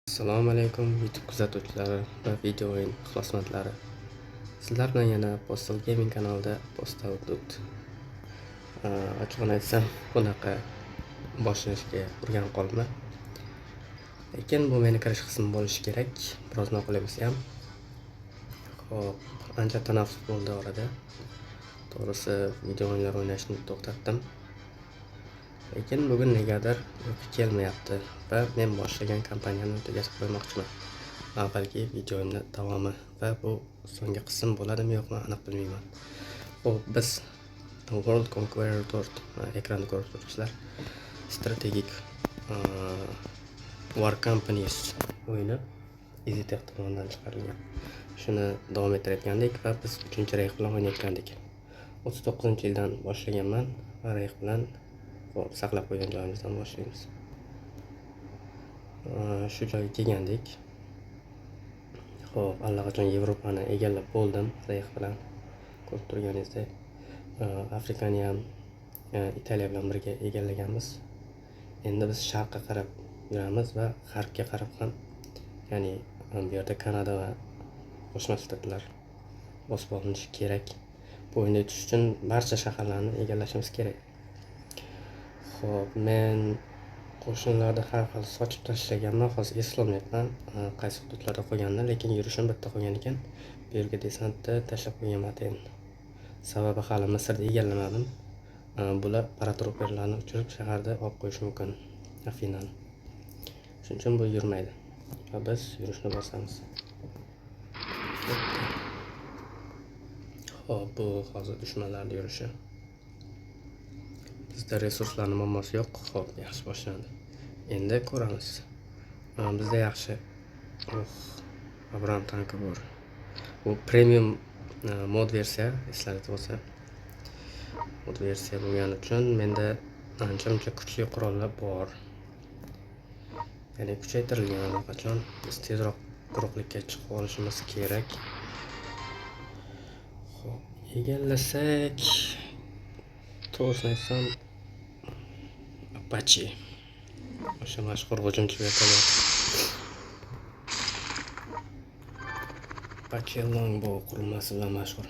Assalomu alaykum YouTube kuzatuvchilari va video o'yin ixlosmandlari. Sizlar bilan yana Postal Gaming kanalida Postal Dud. Ochig'ini aytsam, bunaqa boshlanishga o'rganib qolibman. Lekin bu meni kirish qismim bo'lishi kerak. Biroz noqulay bo'lsa ham. Xo'p, ancha tanaffus bo'ldi orada. To'g'risi, video o'yinlar o'ynashni to'xtatdim. Lekin bugun negadir uyqu kelmayapti va men boshlagan kompaniyani tugatib qo'ymoqchiman. Avvalgi videomni davomi va bu so'nggi qism bo'ladimi yo'qmi aniq bilmayman. Xo'p, biz World Conqueror 4 ekranda ko'rib turibsizlar. Strategik War Companies o'yini EasyTech tomonidan chiqarilgan. Shuni davom ettirayotgandik va biz 3-reyx bilan o'ynayotgandik. 39-yildan boshlaganman va reyx bilan xo'p, saqlab qo'ygan joyimizdan boshlaymiz. Shu joyga kelgandik. Xo'p, allaqachon Yevropani egallab bo'ldim reyx bilan. Ko'rib turganingizdek, Afrikani ham Italiya bilan birga egallaganmiz. Endi biz sharqqa qarab yuramiz va g'arbga qarab ham, ya'ni bu yerda Kanada va Qo'shma Shtatlar bosib olinishi kerak. Bu o'yinda yutish uchun barcha shaharlarni egallashimiz kerak. Xo'p, men qo'shinlarni har xil sochib tashlaganman, hozir eslolmayapman qaysi hududlarda qolganini, lekin yurishim bitta qolgan ekan. Bu yerga desantni tashlab qo'yganman atayin. Sababi hali Misrni egallamadim. Bular paratrooperlarni uchirib shaharda olib qo'yishi mumkin Afinani. Shuning uchun bu yurmaydi. Va biz yurishni bosamiz. Xo'p, bu hozir dushmanlarning yurishi. Bizda resurslarning muammosi yo'q. Xo'p, yaxshi boshlandi. Endi ko'ramiz. Bizda yaxshi. Abram tanki bor. Bu premium mod versiya, esinglarda bo'lsa. Mod versiya bo'lgani uchun menda ancha-muncha kuchli qurollar bor. Ya'ni kuchaytirilgan allaqachon. Biz tezroq quruqlikka chiqib olishimiz kerak. Xo'p, egallasak, to'g'risini aytsam, Apache. O'sha mashhur hujumchi vertolyot. Apache Longbow qurilmasi bilan mashhur.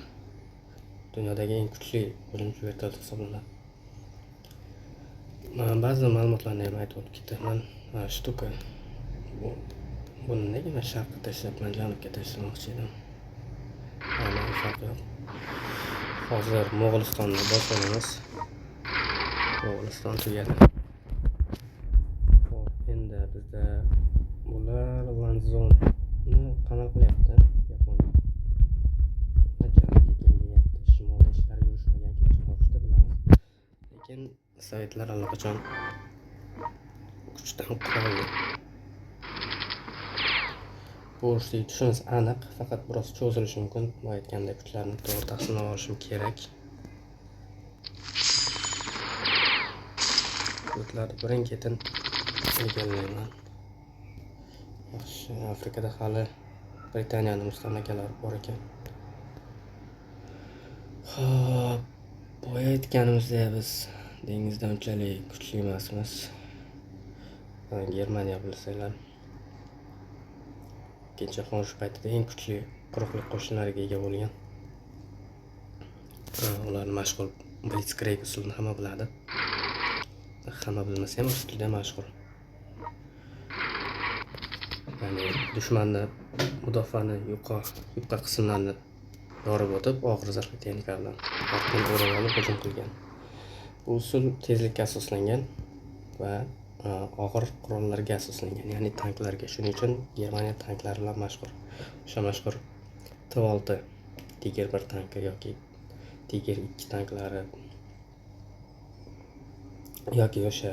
Dunyodagi eng kuchli hujumchi vertolyot hisoblanadi. Ba'zi ma'lumotlarni ham aytib o'tib ketaman. Shtuka. Buni nega men sharqqa tashlabman, janubga tashlamoqchi edim. Ammo farqi yo'q. Hozir Mo'g'ulistonni bosib olamiz. Mo'g'uliston tugadi. Xo'p, endi bizda bular Lanzonni qamal qilyapti, Yaponiya. Janubga kengayapti. Shimolda ishlar yurishmagan, kechki urushda bilamiz. Lekin sovetlar allaqachon kuchdan qoldi. Bu urushda yutishimiz aniq, faqat biroz cho'zilishi mumkin. Bu aytgandek kuchlarni to'g'ri taqsimlab olishim kerak. Hududlarni birin-ketin egallayman. Yaxshi, Afrikada hali Britaniyaning mustamlakalari bor ekan. Xo'p, boya aytganimizdek biz dengizda unchalik kuchli emasmiz. Germaniya bilsanglar, Ikkinchi jahon urushi paytida eng kuchli quruqlik qo'shinlariga ega bo'lgan. Ularni mashhur Blitzkrieg usulini hamma biladi. Hamma bilmasa ham usul juda mashhur. Ya'ni dushmanni mudofaani yupqa qismlarini yorib o'tib, og'ir zirhli texnika bilan orqadan o'rab olib hujum qilgan. Bu usul tezlikka asoslangan va og'ir qurollarga asoslangan, ya'ni tanklarga. Shuning uchun Germaniya tanklari bilan mashhur. O'sha mashhur T6 Tiger 1 tanki yoki Tiger 2 tanklari yoki o'sha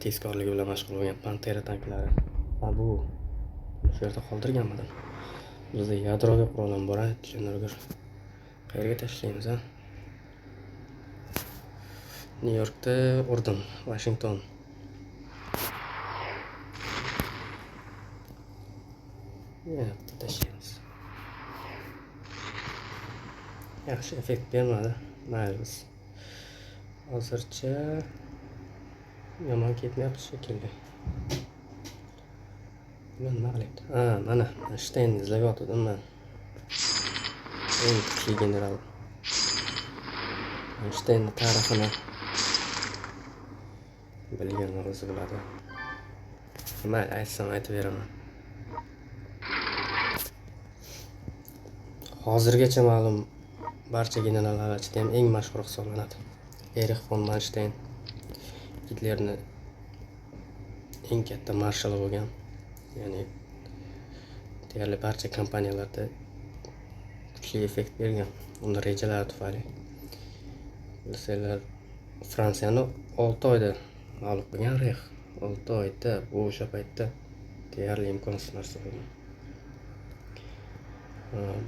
tezkorligi bilan mashhur bo'lgan Pantera tanklari. Va bu shu yerda qoldirganmidim. Bizda yadroviy qurol ham bor, tushunargur. Qayerga tashlaymiz, a? Nyu Yorkda urdim, Washington. Yana bitta tashlaymiz. Yaxshi effekt bermadi. Mayli, biz hozircha yomon ketmayapti shekilli. Nima qilyapti? Ha, mana Manshtaynni izlab yotgandim man. Eng kuchli general. Manshtaynni tarixini bilganlar o'zi biladi. Mayli, aytsam aytib beraman. Hozirgacha ma'lum barcha generallar ichida ham eng mashhur hisoblanadi. Erix fon Manstein Gitlerni eng katta marshali bo'lgan. Ya'ni deyarli barcha kompaniyalarda kuchli effekt bergan uni rejalari tufayli. Bilsanglar, Fransiyani 6 oyda mag'lub qilgan Reyx. 6 oyda, bu o'sha paytda deyarli imkonsiz narsa bo'lgan.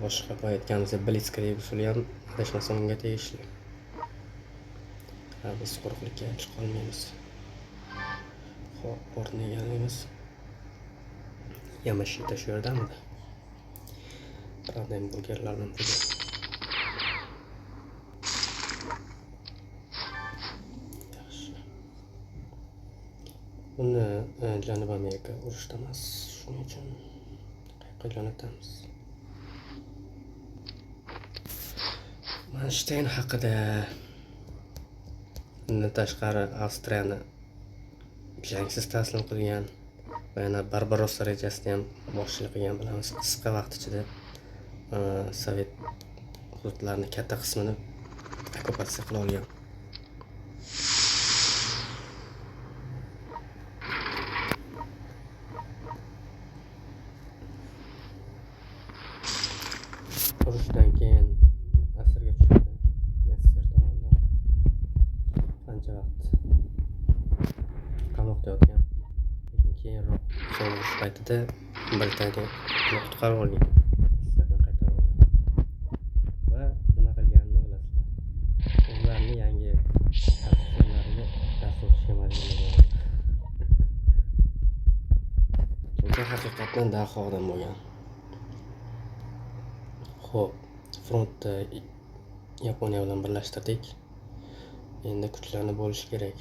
Boshqa boya aytganimizdek Blitzkrieg usuli ham adashmasam unga tegishli. Ha, biz quruqlikka chiqa olmaymiz. Xo'p, portni egallaymiz. Yamashita shu yerdamidi? Brandenburgerlar bilan birga. Yaxshi. Buni Janubiy Amerika urushda emas, shuning uchun qayoqqa jo'natamiz? Manstein haqida undan tashqari Avstriyani jangsiz taslim qilgan va yana Barbarossa rejasini ham boshchilik qilgan, bilamiz. Qisqa vaqt ichida Sovet hududlarining katta qismini okkupatsiya qila olgan. Urushdan keyin asirga tushdi SSR tomonidan. Qancha vaqt qamoqda yotgan. Lekin keyinroq sovuq urush paytida Britaniya uni qutqarib olgan. SSRdan qaytarib olgan. Va nima qilganini bilasizlar. O'zlarining yangi ofitserlariga dars o'tishga majbur bo'lgan. Chunki haqiqatdan daho odam bo'lgan. Xo'p, frontda Yaponiya bilan birlashtirdik. Endi kuchlarni bo'lish kerak.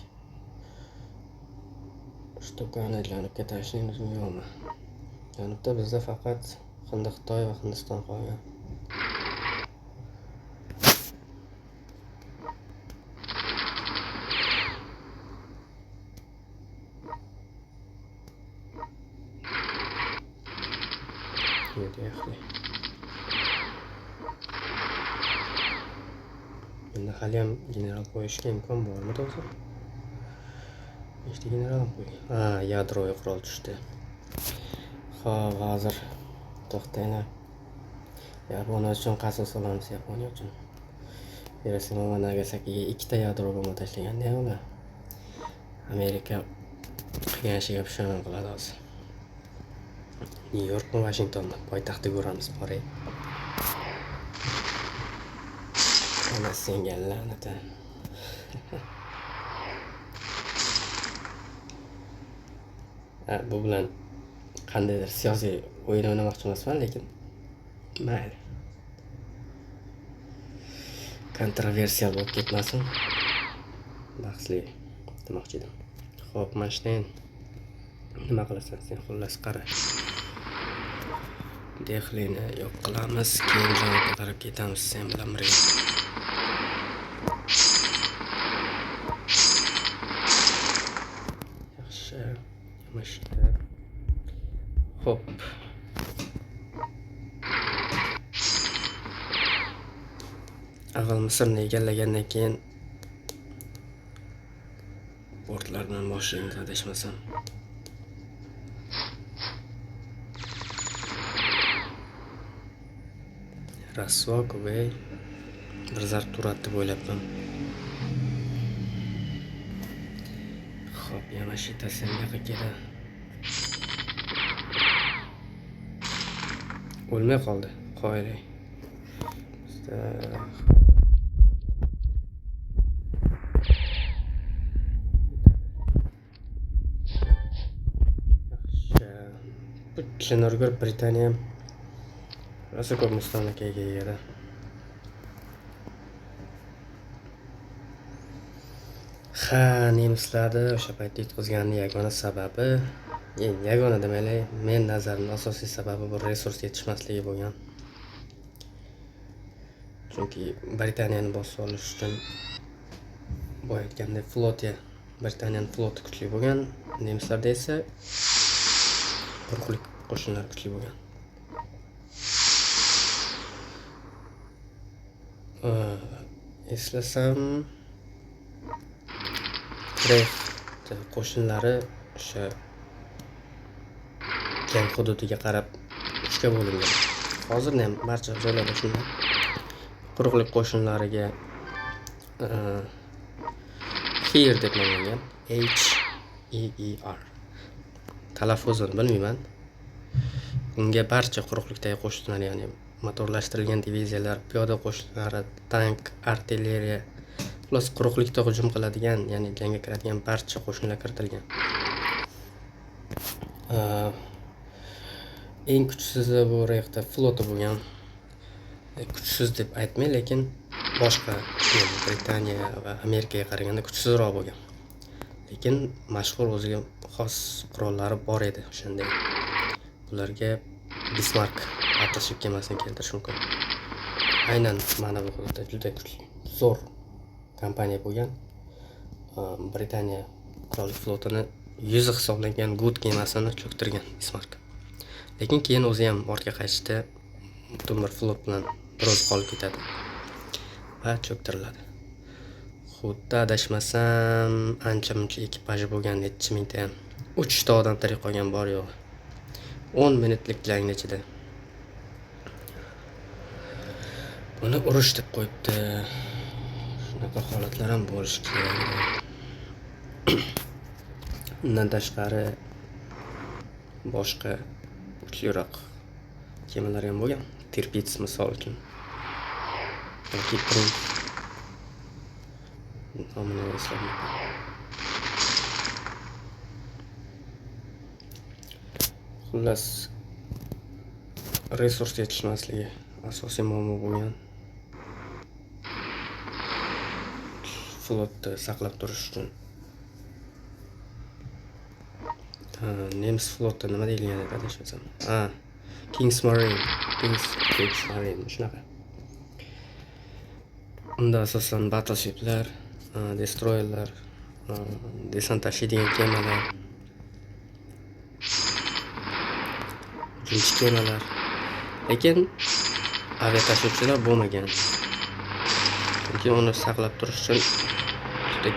Shtokani janubga tashlaymizmi yo'qmi? Janubda bizda faqat Hindi, Xitoy va Hindiston qolgan. Endi hali ham general qo'yishga imkon bormi to'g'ri? Nechta general qo'ygan? Ha, yadroviy qurol tushdi. Xo'p, hozir to'xtanglar. Yaponiya uchun qasos olamiz, Yaponiya uchun. Hiroshima va Nagasakiga ikkita yadro bomba tashlaganda ham ular. Amerika qilgan ishiga pushaymon qiladi hozir. Nyu Yorkmi, Washingtonmi? Poytaxtni ko'ramiz, boray. Ana senga la'nat. Ha, bu bilan qandaydir siyosiy o'yin o'ynamoqchi emasman, lekin mayli. Kontroversial bo'lib ketmasin. Bahsli demoqchi edim. Xo'p, Manstein nima qilasan sen, xullas qara. Dehlini yo'q qilamiz, keyin janubga qarab ketamiz sen bilan birga. Yaxshi, Yamashita. Xo'p. Avval Misrni egallagandan keyin portlar bilan boshlaymiz, adashmasam. Rasvo Kubay bir zarb turadi deb o'ylabman. Xo'p, Yamashita sen bu yoqqa kel. O'lmay qoldi. Qoyili. Bizda yaxshi. Bu Chinargor Britaniya rosa ko'p mustamlakaga ega. Ha, nemislarni o'sha paytda yutqizganining yagona sababi Yagona demaylik, men nazarimda asosiy sababi bu resurs yetishmasligi bo'lgan. Chunki Britaniyani bosib olish uchun boya aytgandek flotiya, Britaniyaning floti kuchli bo'lgan, nemislarda esa quruqlik qo'shinlari kuchli bo'lgan. Eslasam, Reyx qo'shinlari o'sha jang hududiga qarab uchga bo'lingan. Hozir ham barcha joylarda shunday. Quruqlik qo'shinlariga Heer deb nomlangan. H E E R. Talaffuzini bilmayman. Unga barcha quruqlikdagi qo'shinlar, ya'ni motorlashtirilgan diviziyalar, piyoda qo'shinlari, tank, artilleriya, xullas quruqlikda hujum qiladigan, ya'ni jangga kiradigan barcha qo'shinlar kiritilgan. Eng kuchsizi bu Reyxda floti bo'lgan. Kuchsiz deb aytmay, lekin boshqa, ya'ni Britaniya va Amerikaga qaraganda kuchsizroq bo'lgan. Lekin mashhur o'ziga xos qurollari bor edi o'shanda. Bularga Bismarck battleship kemasini keltirish mumkin. Aynan mana bu hududda juda kuchli, zo'r kompaniya bo'lgan. Britaniya qirollik flotini yuzi hisoblangan Good kemasini cho'ktirgan Bismarck. Lekin keyin o'zi ham ortga qaytishda butun bir flot bilan bir o'zi qolib ketadi va cho'ktiriladi. Xuddi adashmasam, ancha-muncha ekipaji bo'lgan, necha mingta ham. 3 ta odam tirik qolgan bor yo'g'i. 10 minutlik jangni ichida. Buni urush deb qo'yibdi. Shunaqa holatlar ham bo'lishi kerak. Undan tashqari boshqa kuchliroq kemalar ham bo'lgan. Tirpitz misol uchun. Yoki Prince. Nomini eslolmayman. Xullas, resurs yetishmasligi asosiy muammo bo'lgan. Flotni saqlab turish uchun. Nemis floti nima deyilgan edi adashmasam? Ha, Kingsmarine, Kingsmarine shunaqa. Unda asosan battleshiplar, destroyerlar, desant tashiydigan kemalar, hujumchi kemalar. Lekin aviatashuvchilar bo'lmagan. Chunki uni saqlab turish uchun juda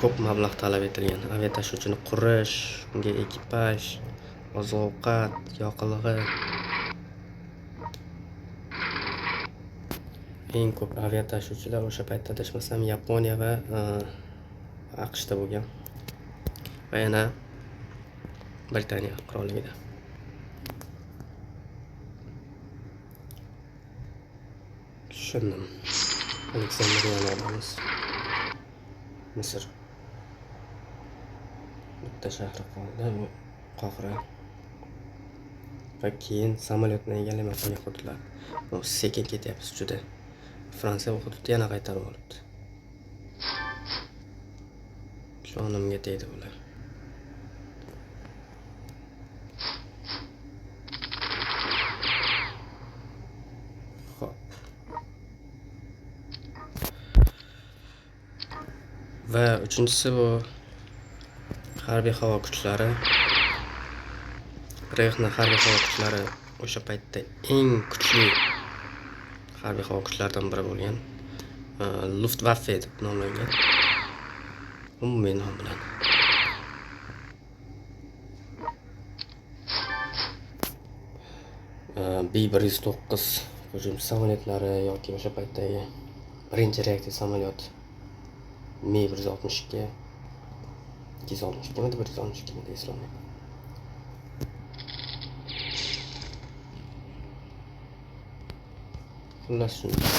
ko'p mablag' talab etilgan. Aviatashuvchini qurish, unga ekipaj, oziq-ovqat, yoqilg'i. Eng ko'p aviatashuvchilar o'sha paytda adashmasam Yaponiya va AQShda bo'lgan. Va yana Britaniya qirolligida. Tushundim. Aleksandriyani olamiz. Misr. Bitta shahri qoldi, bu Qohira. Va keyin samolyotni egallamay qolgan hududlar. Bu sekin ketyapmiz juda. Fransiya bu hududni yana qaytarib olibdi. Jonimga tegdi bular. Xo'p. Va uchinchisi bu harbiy havo kuchlari. Reyxni harbiy havo kuchlari o'sha paytda eng kuchli harbiy havo kuchlaridan biri bo'lgan. Luftwaffe deb nomlangan. Umumiy nom bilan. B-109 hujumchi samolyotlari yoki o'sha paytdagi birinchi reaktiv samolyot Mi-162, 262 midi, 162 midi eslolmayman. Xullas shunday.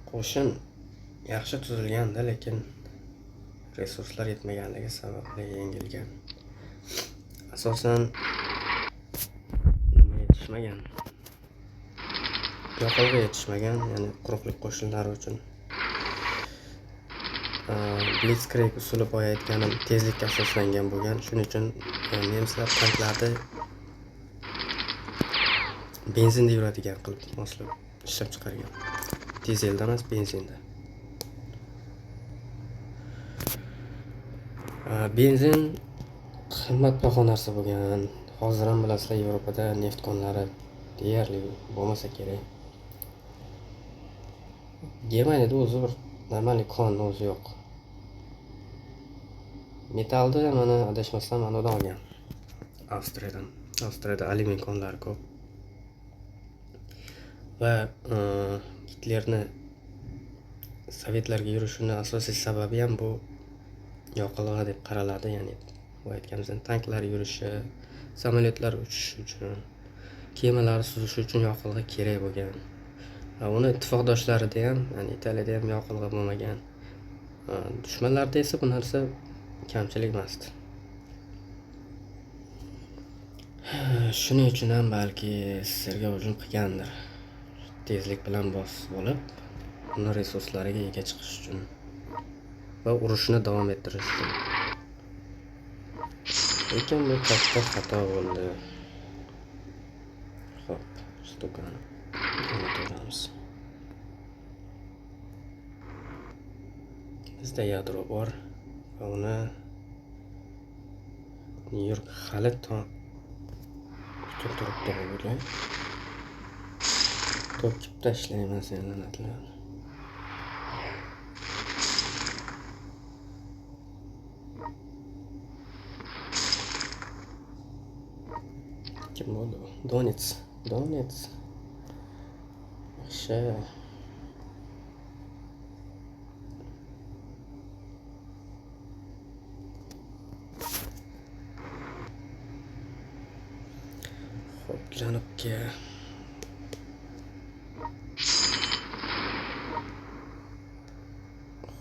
Qo'shin yaxshi tuzilganda, lekin resurslar yetmaganligi sababli yengilgan. Asosan nima yetishmagan? Yoqilg'i yetishmagan, ya'ni quruqlik qo'shinlari uchun. Blitzkrieg usuli boya aytganim tezlikka asoslangan bo'lgan. Shuning uchun nemislar tanklarni benzinda yuradigan qilib moslab ishlab chiqargan. Dizelda emas, benzinda. Benzin qimmatbaho narsa bo'lgan. Hozir ham bilasizlar, Yevropada neft konlari deyarli bo'lmasa kerak. Germaniyada o'zi bir normal kon o'zi yo'q. Metallni mana adashmasam anadan olgan. Avstriyadan. Avstriyada alyumin konlari ko'p. Va Gitlerni sovetlarga yurishini asosiy sababi ham bu yoqilg'i deb qaraladi. Ya'ni bu aytganimizdan tanklar yurishi, samolyotlar uchishi uchun, kemalar suzishi uchun yoqilg'i kerak bo'lgan. Va uni ittifoqdoshlarida ham, ya'ni Italiyada ham yoqilg'i bo'lmagan. Dushmanlarda esa bu narsa kamchilik emasdi. Shuning uchun ham balki SSRga hujum qilgandir. Tezlik bilan bosib olib, uni resurslariga ega chiqish uchun va urushni davom ettirish uchun. Lekin bu katta xato bo'ldi. Xo'p, shtukani o'rnataveramiz. Bizda yadro bor va uni Nyu-York hali butun turibdi bugun. To'kib tashlayman seni la'natlarni. Kim bo'ldi bu? Donets. Donets. Yaxshi. Xo'p, janubga.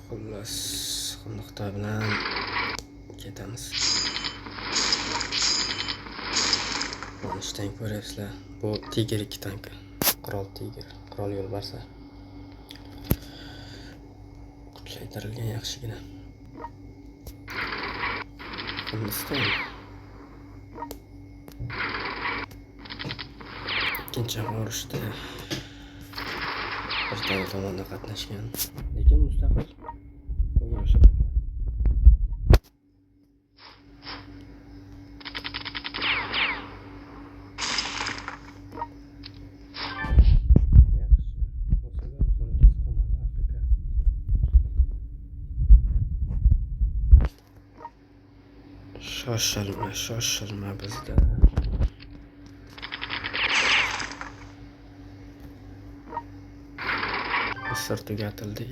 Xullas, Xitoy bilan ketamiz. Mana shu tank ko'ryapsizlar. Bu Tiger 2 tanki. Qirol Tiger, Qirol yo'lbarsi. Kuchaytirilgan yaxshigina. Hindiston. Ikkinchi jahon urushida Britaniya tomonidan qatnashgan, lekin mustaqil bo'lgan o'sha paytlar. Yaxshi. Osiyoda so'nggi qolmadi Afrika. Shoshilma, shoshilma bizda. Misr tugatildi.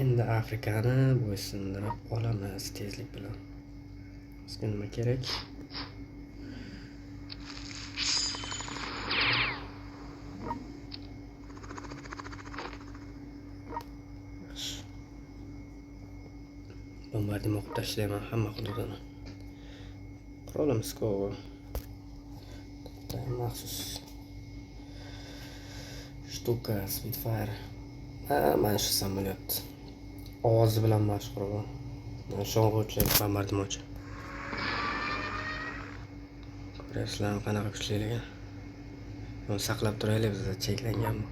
Endi Afrikani bo'ysundirib olamiz tezlik bilan. Bizga nima kerak? Yaxshi. Bombardimon qilib tashlayman hamma hududini. Qurolimiz ko'p. Maxsus shtuka Spitfire. Ha, mana shu samolyot ovozi bilan mashhur bu. Sho'ng'uvchi bombardimonchi. Ko'ryapsizlarmi qanaqa kuchliligini? Buni saqlab turaylik, bizda cheklangan bu.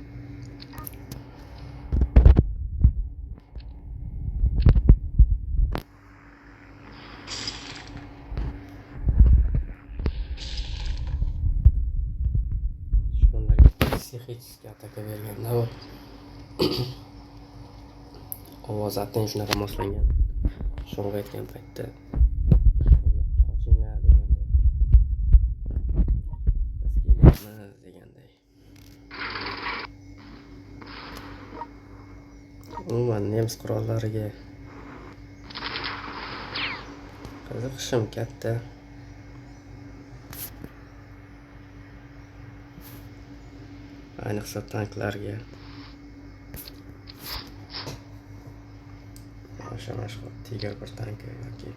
Dushmanlarga psixический ataka berganda bu ovoz atayin shunaqa moslangan. Sho'ng'ayotgan paytda qochinglar deganday. Biz kelyapmiz deganday. Umuman nemis qurollariga qiziqishim katta. Ayniqsa tanklarga. O'sha mashhur Tiger 1 tanki yoki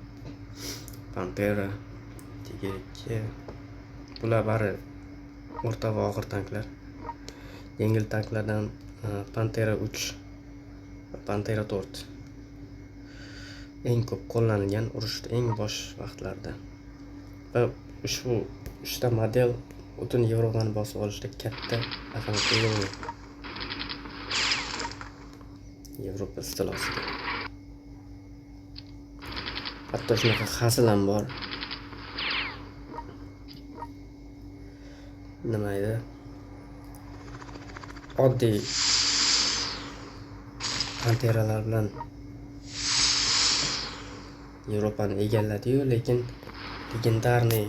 Pantera, Tiger 2. Bular bari o'rta va og'ir tanklar. Yengil tanklardan Pantera 3 va Pantera 4 eng ko'p qo'llanilgan urushda eng bosh vaqtlarda. Va ushbu 3ta model butun Yevropani bosib olishda katta ahamiyatga ega bo'lgan. Yevropa istilosida. Hatto shunaqa hazil ham bor. Nima edi? Oddiy panteralar bilan Yevropani egalladi-yu, lekin legendarniy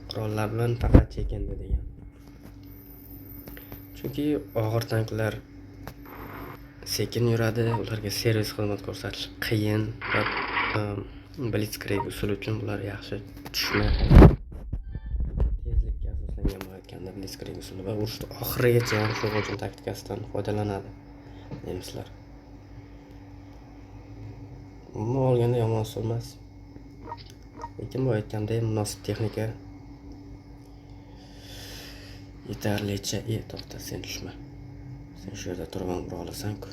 qurollar bilan faqat chekindi degan. Chunki og'ir tanklar sekin yuradi, ularga servis xizmat ko'rsatish qiyin va blitzkrieg usuli uchun bular yaxshi tushmay tezlikka asoslangan bo'layotganda blitzkrieg usuli va urushni oxirigacha ham shu hujum taktikasidan foydalanadi nemislar. Umuman olganda yomon usul emas. Lekin bu aytgandek munosib texnika yetarlicha. To'xta, sen tushma. Sen shu yerda turib ham ura olasan-ku.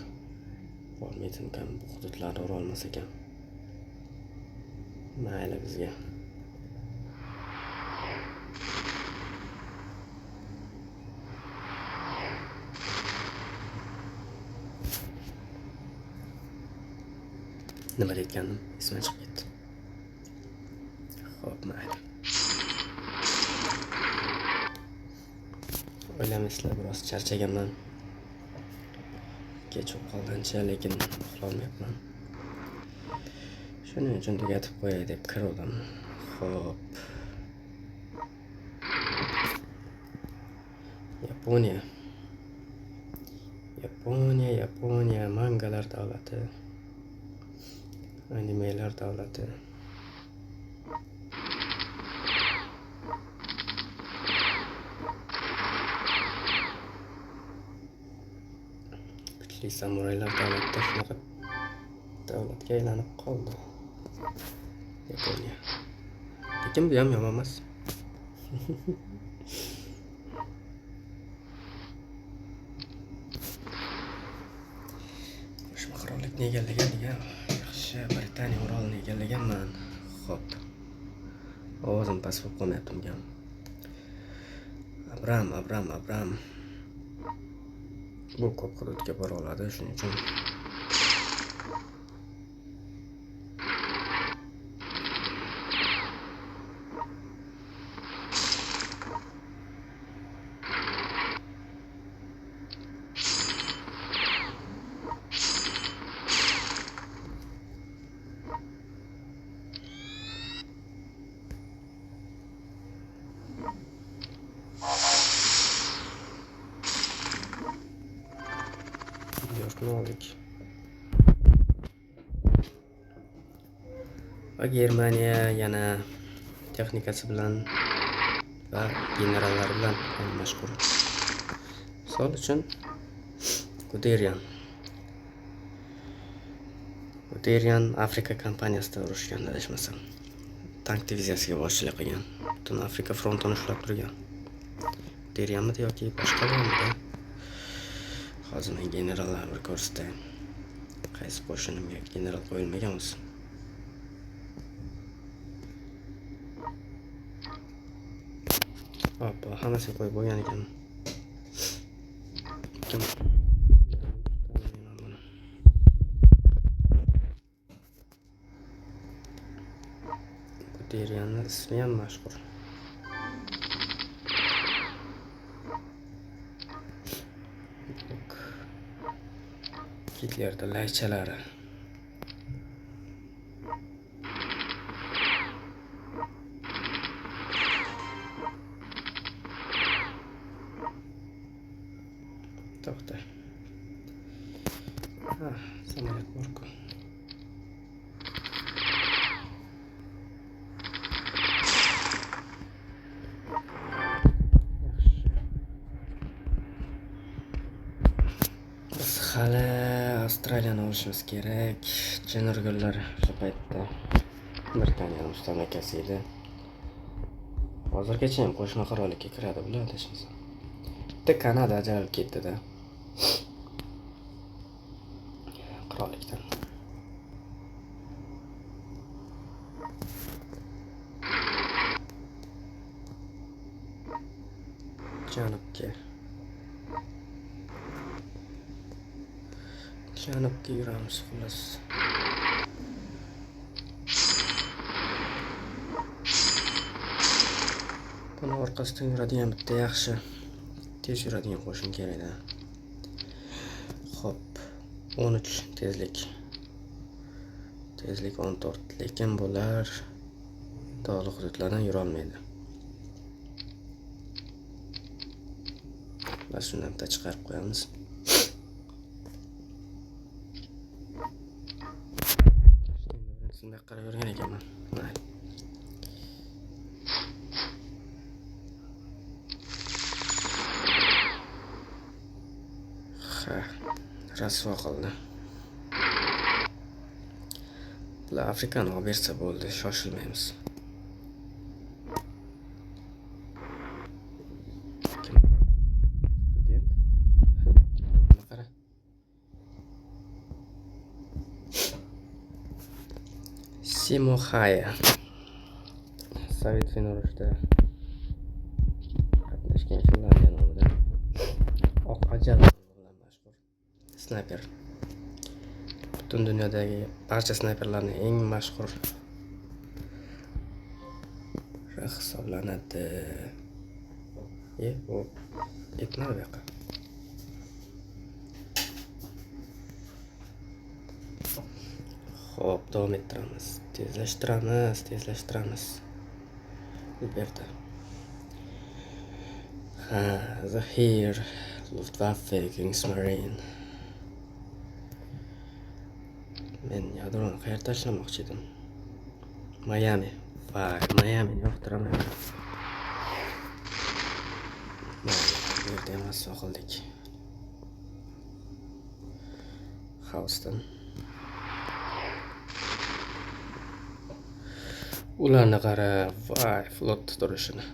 Bormaydimikan, bu hududlarni ura olmas ekan. Mayli bizga. Nima deyotgandim esimdan chiqib ketdi. Xo'p, mayli. O'ylamaysizlar, biroz charchaganman. Kech bo'lib qolgancha, lekin uxlolmayapman. Shuning uchun tugatib qo'yay deb kiruvdim. Xo'p. Yaponiya. Yaponiya, Yaponiya, mangalar davlati. Animelar davlati. Kuchli samuraylar davlatida shunaqa davlatga aylanib qoldi Yaponiya. Lekin bu ham yomon emas. Qo'shma qirollikni egallagan degan yaxshi, Britaniya orolini egallaganman. Xo'p. Ovozim past bo'lib qolmayaptimikan? Abram, Abram, Abram. Bu ko'p hududga bora oladi, shuning uchun oldik. Va Germaniya yana texnikasi bilan va generallari bilan ham mashhur. Misol uchun Guderian. Guderian Afrika kompaniyasida urushgan, adashmasam. Tank diviziyasiga boshchilik qilgan. Butun Afrika frontini ushlab turgan. Guderianmidi yoki boshqa birovmidi? Hozir men generallarni bir ko'rsatay. Qaysi qo'shinimga general qo'yilmagan o'zi. Hoppa, hammasiga qo'yib bo'lgan ekan. Kim? Guderianning ismi ham mashhur. Gitlerda laychalari. To'xta. Samolyot bor-ku. Biz hali Avstraliyani olishimiz kerak. Jennergullar o'sha paytda Britaniyani mustamlakasi edi. Hozirgacha ham Qo'shma Qirollikka kiradi bular, adashmasam. Bitta Kanada ajralib ketdi-da. Qirollikdan. Janubga. Janubga yuramiz xullas. Buni orqasidan yuradigan bitta yaxshi tez yuradigan qo'shin kerakda. Xo'p, 13 tezlik. Tezlik 14, lekin bular tog'li hududlardan yura olmaydi. Bas shundan bitta chiqarib qo'yamiz. Birinchisidan qarab yurgan ekanman. Mayli. Ha, rasvo qildi. Bular Afrikani olib bersa bo'ldi, shoshilmaymiz. Student. Qara. Simo Xaya. Sovet fin urushida qatnashgan Finlandiya nomidan Oq ajal bilan mashhur snayper. Butun dunyodagi barcha snayperlarning eng mashhur hisoblanadi. Bu yetmadi bu yoqqa. Xo'p, davom ettiramiz. Tezlashtiramiz, tezlashtiramiz. Alberta. Ha, Zahir, Luftwaffe, Kriegsmarine. Men yadroni qayerga tashlamoqchi edim? Miami. Vay, Miamini yoqtiraman. Bu yerda ham rasvo qildik. Houston. Ularni qara, vay, flot turishini.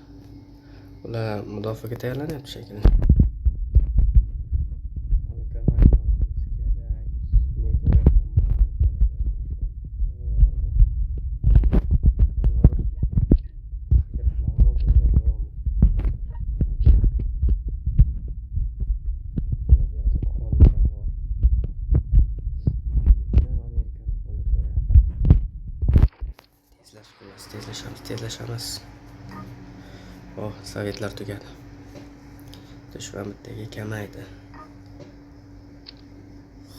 Ular mudofaaga tayyorlanyapti shekilli. Tezlashamiz, tezlashamiz. Oh, sovetlar tugadi. Dushman bittaga kamaydi.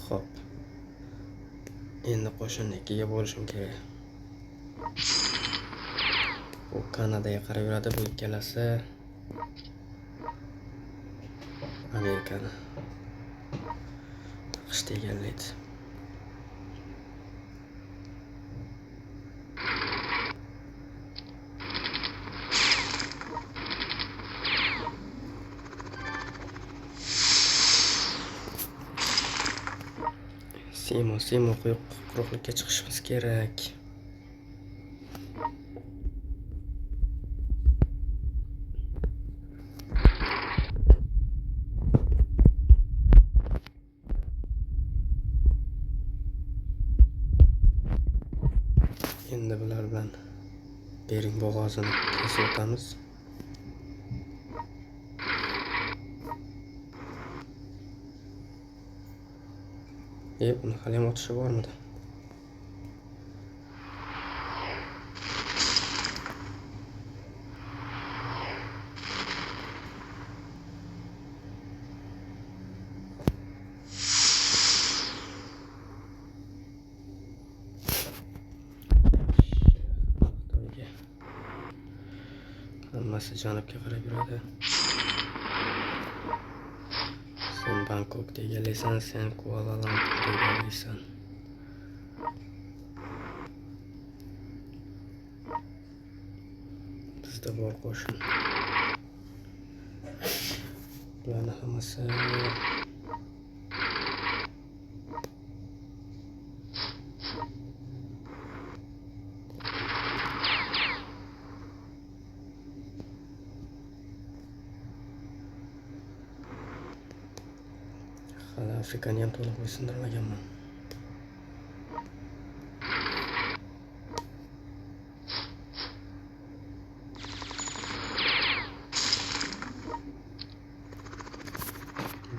Xo'p. Endi qo'shinni ikkiga bo'lishim kerak. Bu Kanadaga qarab yuradi, bu ikkalasi Amerikani AQShda egallaydi. Simo quruqlikka chiqishimiz kerak. Endi bular bilan Bering bo'g'ozini kesib o'tamiz. Buni hali ham otishi bormidi? Xitoyga hammasi janubga qarab yuradi. Sen Bangkokda egallaysan, sen Kuala-Lumpurda egallaysan. Bizda bor qo'shin. Bularni hammasi Hali Afrikani ham to'liq bo'ysundirmaganman.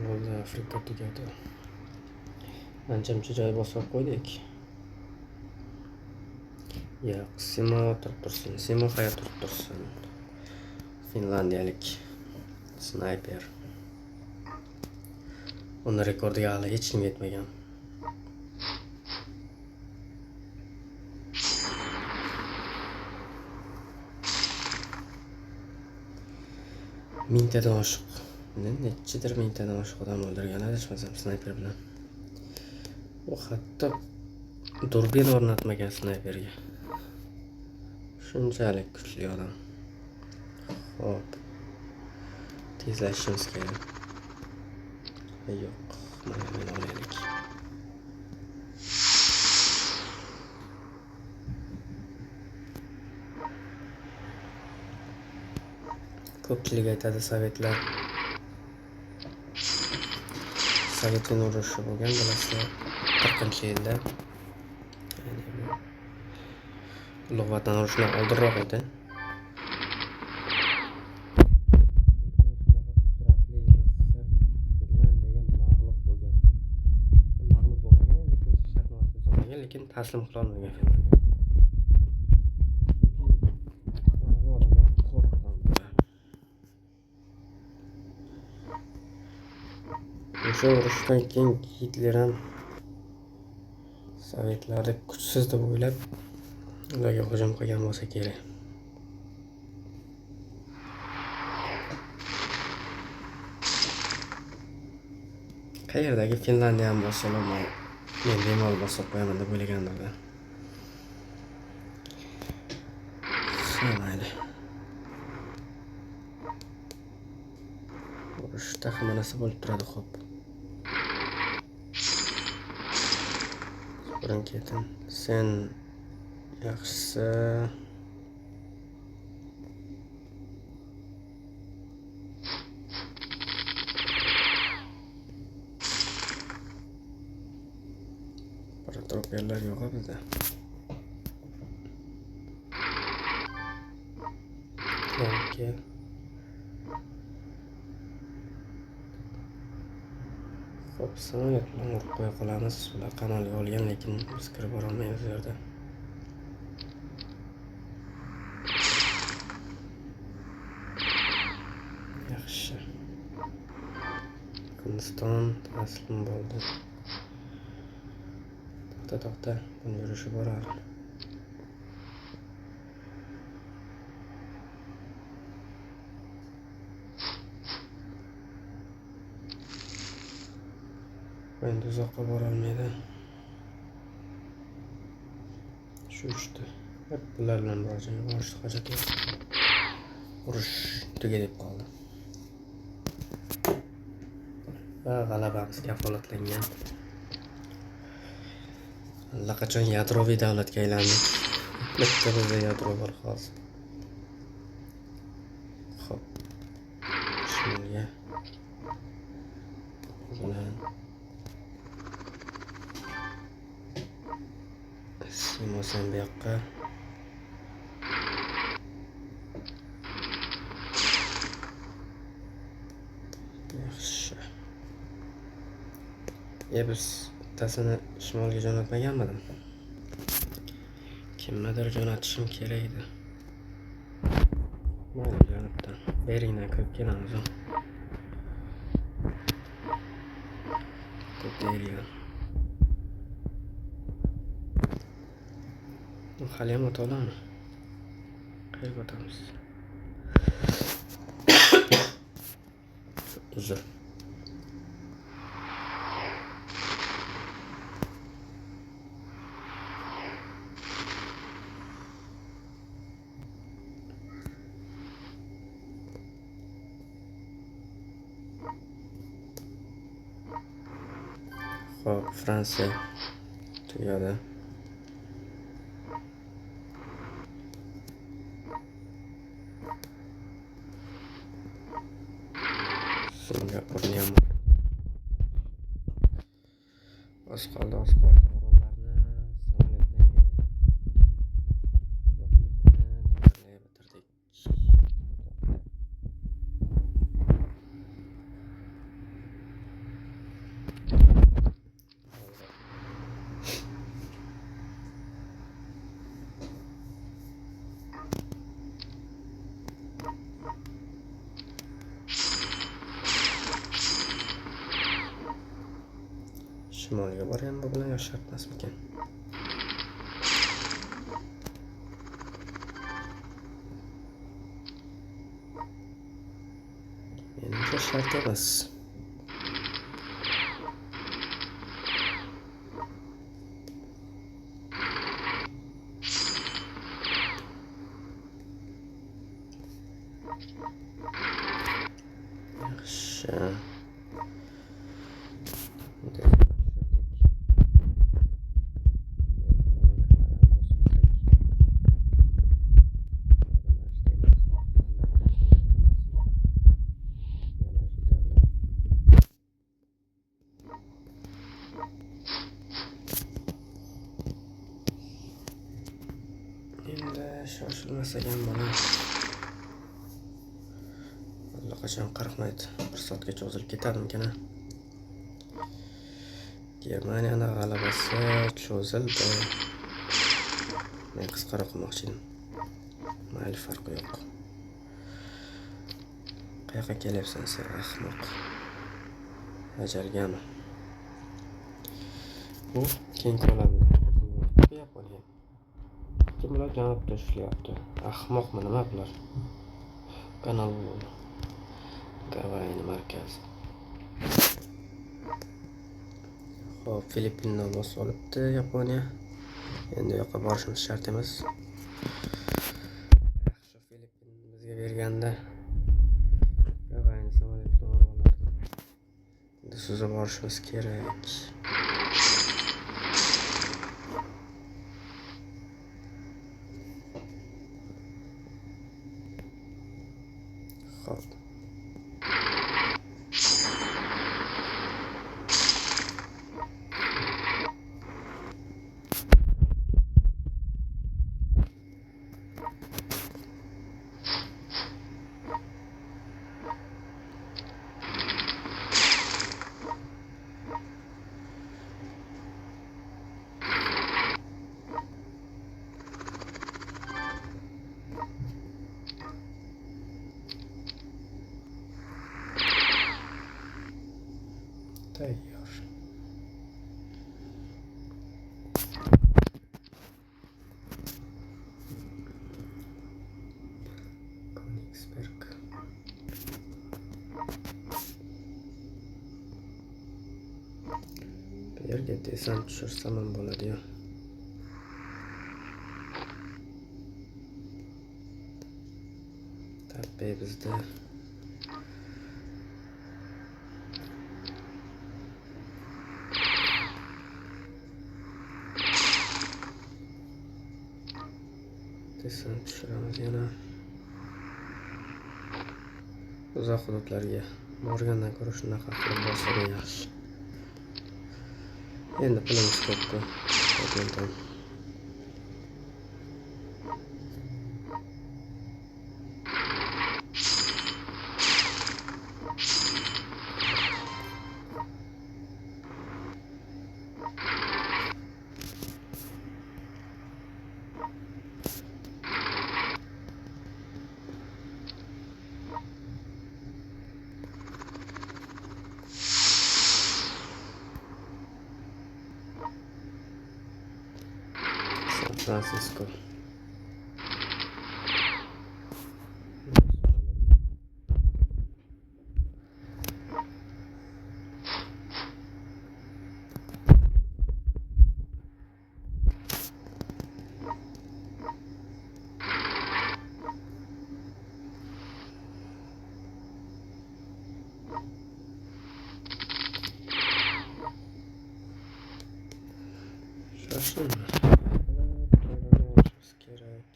Bo'ldi, Afrika tugadi. Ancha-muncha joy bosib qo'ydik. Yo'q, Simo turib tursin. Simo hayot turib tursin. Finlandiyalik snayper. Uni rekordiga hali hech kim yetmagan. Mingtadan oshiq, nechidir mingtadan oshiq odam o'ldirgan adashmasam snayper bilan. U hatto durbin o'rnatmagan snayperga. Shunchalik kuchli odam. Xo'p. Tezlashishimiz kerak. Yo'q, mana buni olaylik. Ko'pchilik aytadi sovetlar Sovetlar urushi bo'lgan, bilasizlar, 40-yilda. Ya'ni bu Ulug' Vatan urushidan oldinroq edi. Lekin shunaqa qudratli SSSR Finlandiyaga mag'lub bo'lgan. Mag'lub bo'lmagan, endi tinchlik shartnomasi tuzilmagan, lekin taslim qila olmagan Finlandiya. Chunki mana bu odamlar qo'rqqan. O'sha urushdan keyin Gitler ham sovetlarni kuchsiz deb o'ylab ularga hujum qilgan bo'lsa kerak. Qayerdagi Finlandiyani bosib olaman, men bemalol bosib qo'yaman deb o'ylagandirda. Ha, mayli. Urushda hamma narsa bo'lib turadi, xo'p. Birin ketin. Sen yaxshisi paratroperlar yo'q bizda. Okey. Xo'p, samolyot bilan urib qo'ya qolamiz. Ular qamalga olgan, lekin biz kirib borolmaymiz u yerda. Yaxshi. Hindiston taslim bo'ldi. To'xta, to'xta, buni yurishi borar. Endi uzoqqa borolmaydi. Shu uchdi. Hep bular bilan biror joyga borishni hojati yo'q. Urush tugab qoldi. Va g'alabamiz kafolatlangan. Allaqachon yadroviy davlatga aylandik. Bitta bizda yadro bor hozir. Xo'p. Shunga bilan Simosan bu yoqqa. Yaxshi. Biz bittasini shimolga jo'natmaganmidim? Kimnidir jo'natishim kerak edi. Mayli, janubdan. Beringdan kirib kelamiz. Ko'p deyilgan. Hali ham o'ta olami? Qayerga o'tamiz? Uzr. Xo'p, Fransiya tugadi. Singapurni ham Oz qoldi, oz qoldi. Orollarni samolyot bilan deyarli bitirdik. Shimolga borgan bu bilan yoshartmasmikan? Menimcha shart emas. Yaxshi. Endi shoshilmasak ham bo'ladi. Allaqachon 40 minut, 1 soatga cho'zilib ketadimikan? Germaniyani g'alabasi cho'zildi. Men qisqaroq qilmoqchi edim. Mayli, farqi yo'q. Qayoqqa kelyapsan sen, ahmoq? Ajalgami? Bu keng ko'lamli Yaponiya. Kim bular janubda ishlayapti? Ahmoqmi nima bular? Kanal Gavayini markazi. Xo'p, Filippinni bosib olibdi Yaponiya. Endi u yoqqa borishimiz shart emas. Yaxshi, Filippin bizga berganda Gavayini samolyot bilan urib oladi. Endi suzib borishimiz kerak. Xo'p. Tayyor. Königsberg. Bu yerga desant tushirsam ham bo'ladi-yu. Tabiiy bizda desant tushiramiz yana. Uzoq hududlarga borgandan ko'ra shunaqa qilib borsak yaxshi. Endi pulimiz ko'p-ku. Francisco. Shoshilma. Kerak.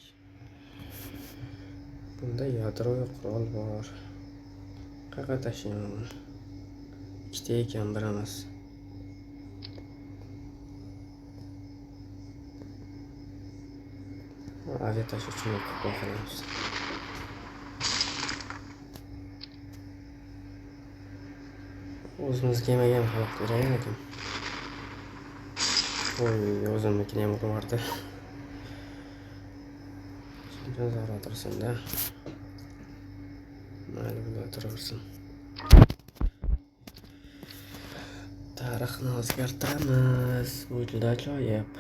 Bunda yadroviy qurol bor. Qayerga tashlayman buni? Ikkita ekan, bir emas. Aviatashuvchini qilib. O'zimiz kemaga ham xalaqit bergan ekan. Voy, o'zimnikini ham urib yubordi. Shuncha zarar tursin-da. Mayli, bular turaversin. Tarixni o'zgartiramiz. Bu juda ajoyib.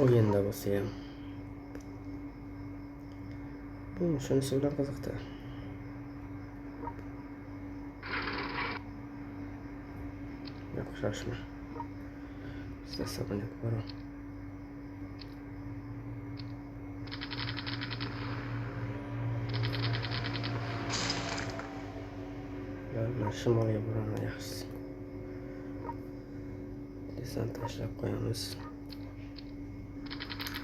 O'yinda bo'lsa ham. Bu shunisi bilan qiziqdi. Yo'q, shoshma. Bizda samolyot bor. Ular shimolga boraman yaxshisi. Desant tashlab qo'yamiz.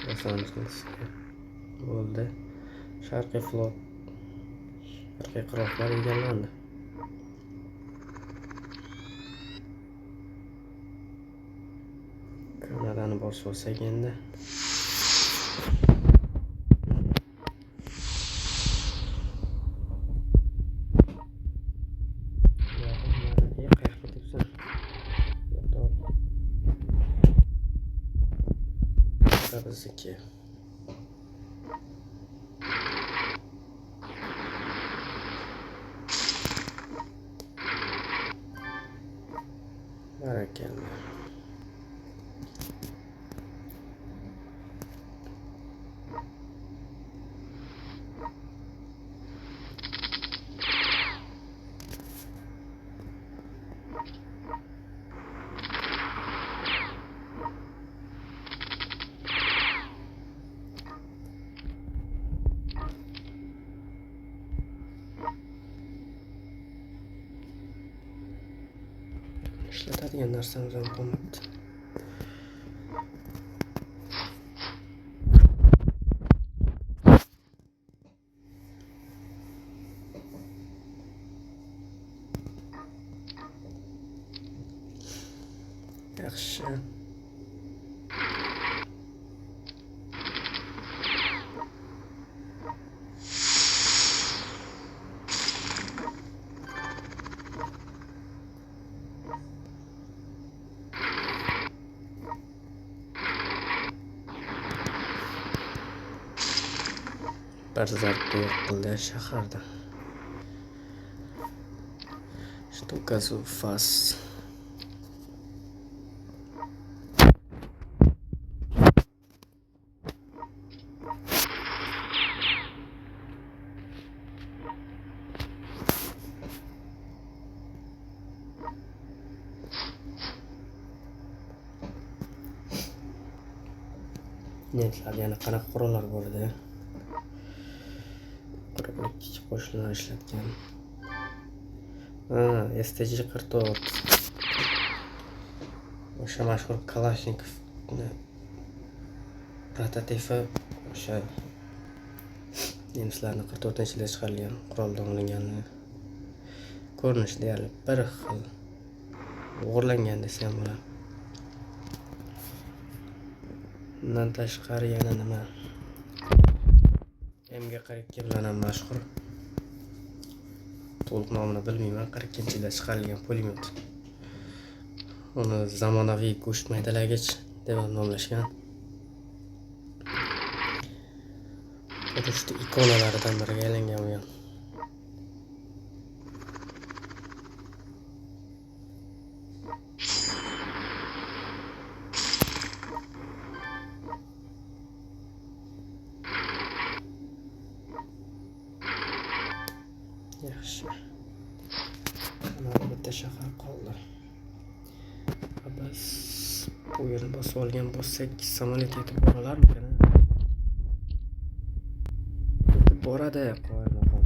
Bosamiz. Bo'ldi. Sharqiy flot, sharqiy qirg'oqlar egallandi. Kanadani bosib olsak endi. Bizniki. Barakalla. Ishlatadigan narsamiz ham qolmabdi. Yaxshi. Bir zarbda yo'q qildi shaharda. Shtukasi fas. Nemslar yana qanaqa qurollar bor edi? 42 qo'shinlar ishlatgan. STG 44. O'sha mashhur Kalashnikovni prototipi o'sha nemislarning 44-yilda chiqarilgan quroldan olingani ko'rinishi deyarli bir xil, o'g'irlangan desa ham bo'ladi. Bundan tashqari yana nima? MG42 bilan ham mashhur. To'liq nomini bilmayman. 42-yilda chiqarilgan pulemyot. Uni zamonaviy go'sht maydalagich deb ham nomlashgan. Urushning ikonalaridan biriga aylangan u ham. Yaxshi. Mana bitta shahar qoldi. Biz bu yerni bosib olgan bo'lsak, samolyot yetib boralarmikan? Yetib boradi, qoyilmaqom.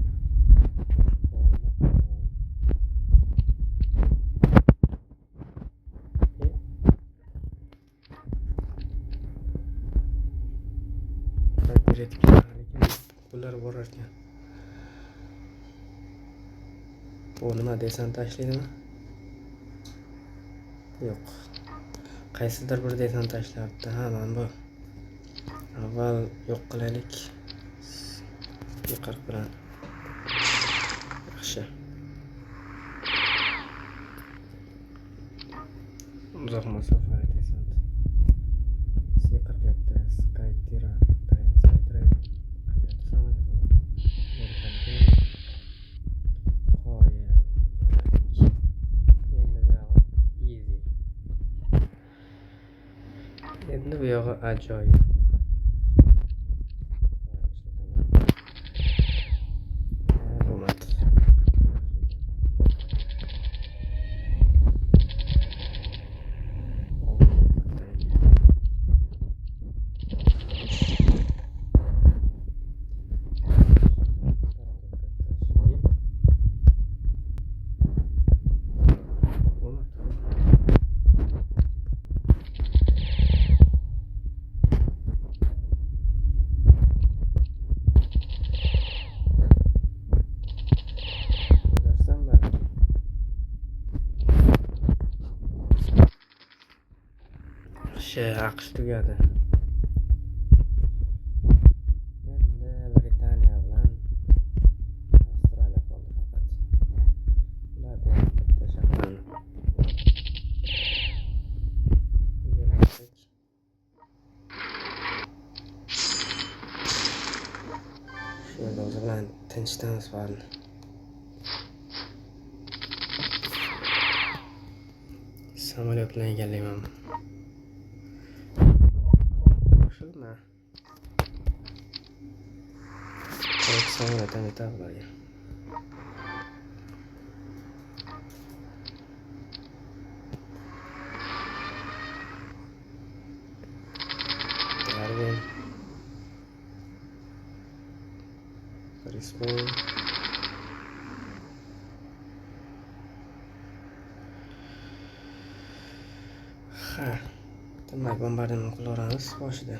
Yetib kelgan, bular borar ekan. Bu nima desant tashlaydimi? Yo'q. Qaysidir bir desant tashlabdi. Ha, mana bu. Avval yo'q qilaylik. P40 bilan. Yaxshi. Uzoq masofali desant. C47 Skytrain, Skytrain. Qayerda samolyot u? Qoyil. Endi bu yog'i easy. Endi bu yog'i ajoyib. Bo'lmadi. AQSh tugadi. Endi Britaniya bilan Avstraliya qoldi faqat. Ular ham bitta shaharni egallasak. Shu yerda o'zi bilan tinchitamiz barini. Samolyot bilan egallayman. Shoshilma. Samolyot ham yetadi ularga. Darwin. Brisbane. Ha, demak bombardimon qilaveramiz boshida.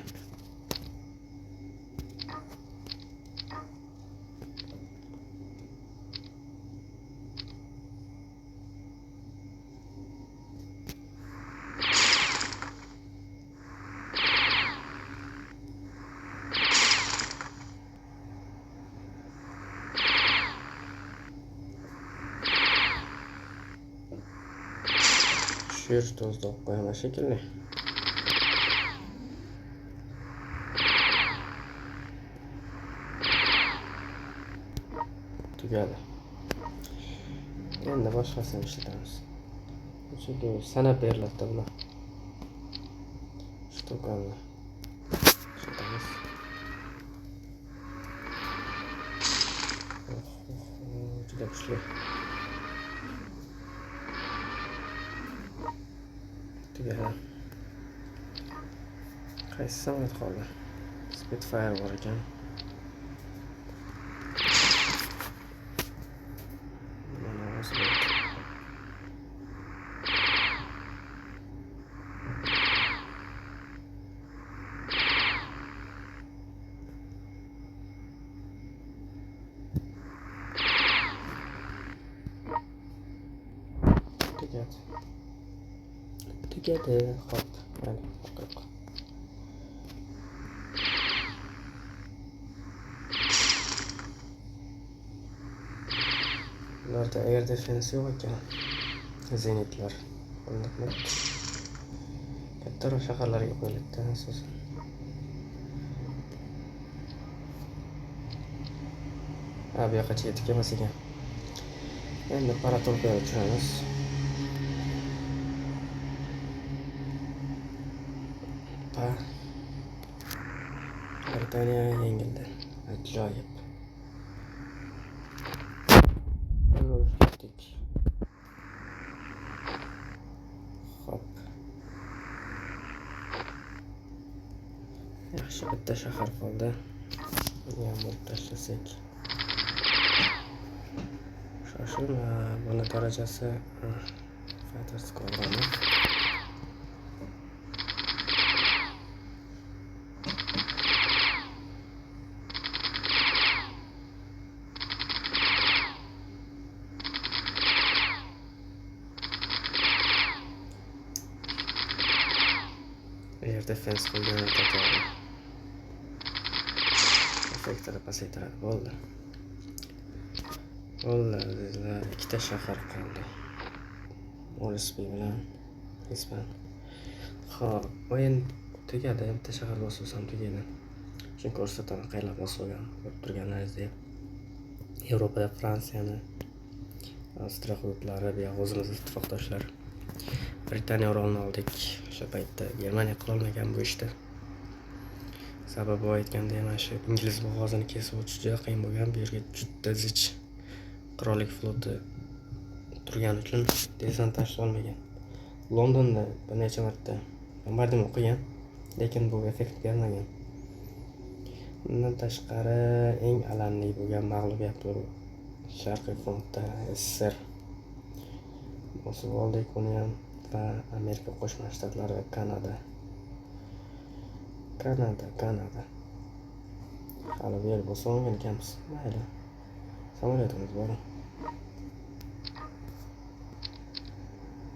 Tushirish to'zda olib qo'yaman shekilli. Tugadi. Endi boshqasini ishlatamiz. Chunki sanab beriladi bular. Shtukani ishlatamiz. Juda kuchli. Tugadi. Qaysi samolyot qoldi? Spitfire bor ekan. Mana o'zi. Tugadi. Tugadi. Xo'p, mayli, yo'q. Ularda air defense yo'q ekan. Zenitlar o'rnatiladi. Kattaroq shaharlarga qo'yiladi asosan. Ha, bu yoqqa yetib kelmas ekan. Endi paratorkaga tushamiz. Pa. Britaniya yengildi. Ajoyib. Urush. Xo'p. Yaxshi, bitta shahar qoldi. Buni ham urib tashlasak. Shoshilma, buni darajasi fighter squadroni. Air defense qo'ygan o'ta to'g'ri. Effektini pasaytiradi. Bo'ldi. Bo'ldi, azizlar, ikkita shahar qoldi. Moresby bilan Lisbon. Xo'p, o'yin tugadi. Bitta shahar bosib olsam tugaydi. Chunki ko'rsataman qayerlar bosib olgan, ko'rib turganlaringizdek. Yevropada Fransiyani, Avstriya hududlari, bu yoq o'zimizni ittifoqdoshlar. Britaniya orolini oldik. O'sha paytda Germaniya qilolmagan bu ishni. Sababi aytgandek, mana shu ingliz bo'g'ozini kesib o'tish juda qiyin bo'lgan. Bu yerga juda zich qirollik floti turgani uchun desant tashlay olmagan. Londonda bir necha marta bombardimon qilgan, lekin bu effekt bermagan. Bundan tashqari eng alamli bo'lgan mag'lubiyat bu Sharqiy frontda SSR bosib oldik uni ham va Amerika Qo'shma Shtatlari va Kanada. Kanada. Hali bu yer bosib olmagan ekanmiz. Mayli. Samolyotimiz bor.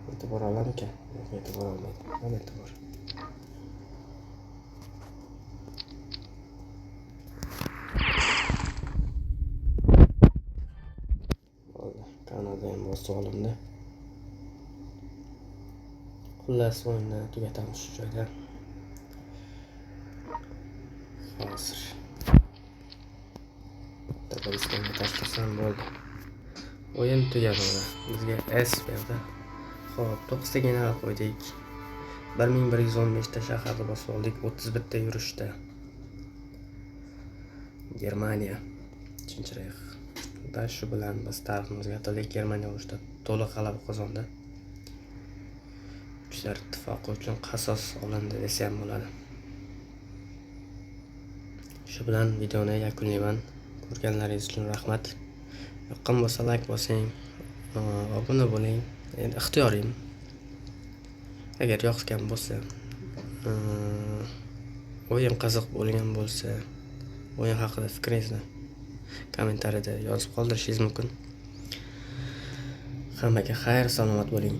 Yetib bora olarmikan? Yo'q, yetib bora olmaydi. Mana yetib bor. Bo'ldi. Kanada ham bosib olindi. Xullas, o'yinni tugatamiz shu joyda. Hozir Tataristonga tashlasam bo'ldi. O'yin tugadi mana. Bizga S berdi. Xo'p, 9 ta general qo'ydik. 1115 ta shaharni bosib oldik 31 ta yurishda. Germaniya 3-reyx. Va shu bilan biz tarixni o'zgartirdik. Germaniya urushda to'liq g'alaba qozondi. Kuchlar ittifoqi uchun qasos olindi desa ham bo'ladi. Shu bilan videoni yakunlayman. Ko'rganlaringiz uchun rahmat. Yoqqan bo'lsa like bosing, obuna bo'ling. Endi ixtiyorim. Agar yoqgan bo'lsa, o'yin qiziq bo'lgan bo'lsa, o'yin haqida fikringizni kommentariyada yozib qoldirishingiz mumkin. Hammaga xayr, salomat bo'ling.